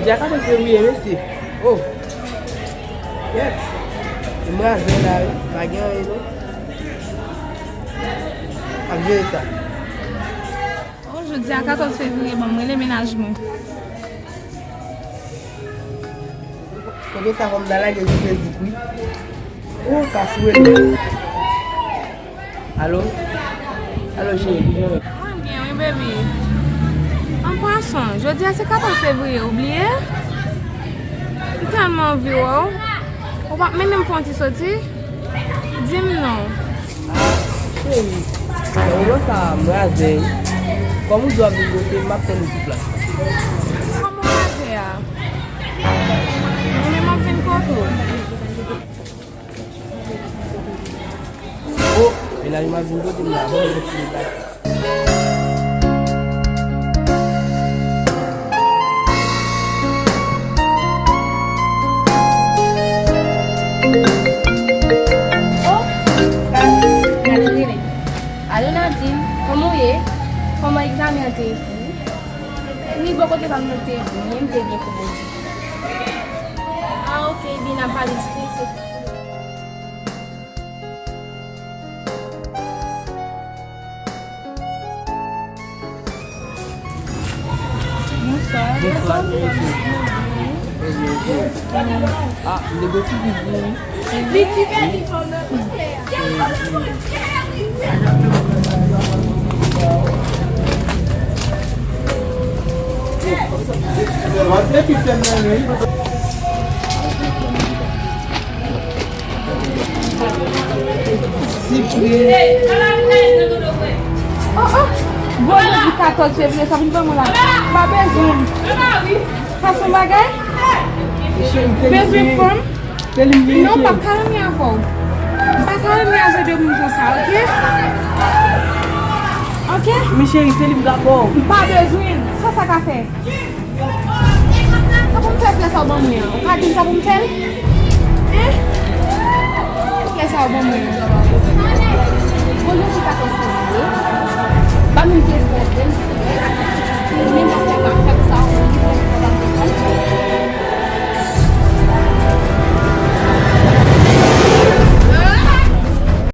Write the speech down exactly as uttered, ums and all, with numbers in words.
Jodi a katòz fevriye, mesye. Oh. Yep. M raze la, wi. Pa gen anyen, non. Ap jere sa. Oh, jodi a katòz fevriye, ban m rele mennaj mwen. Foto sa fò m ta lage sou Facebook, wi. Oh, ka foure m. Alo? Alo, cheri, kijan w ye? Mwen byen, wi, baby. An pasan, jodi a se katòz fevriye, ou bliye? M tèlman anvi wè w. Ou p ap mennen m fè yon ti soti? Di m non. Ah, cheri, nan moman sa a, m raze. Kòm ou di w ap vin kote m, m ap tann ou sou plas la. Kòman w raze a? Mwen menm m ap vin kote w. Oh, mennaj mwen ap vin kote m la. Bon, mwen fini la. Oh, Nadine rele. Alo Nadine, kòman w ye? Kòman egzamen an te ye pou ou? Wi, bò kote pa m nan te byen, m te byen pou Bondye. Ah, ok, ebyen n ap pale di se. Bonswa. Bonswa, mesye. Ah, m te gen ti plis pou ou. Li ki bèl, li fò nan tout klè a. Oh, oh. Bon, jodi katòz fevriye, sa vin ban mwen la. Pa bezwen. Sa se yon bagay? Bezwen fanm? Non, m p ap ka renmen avè w. M pa ka renmen avè de moun konsa, ok? Ok? Men cheri, se li m ka ba w. M pa bezwen. Sa sa ka fè? Sa pou m fè frè sa w ban mwen an? Ou ka di m sa pou m fè l? Hein? Frè sa w ban mwen an.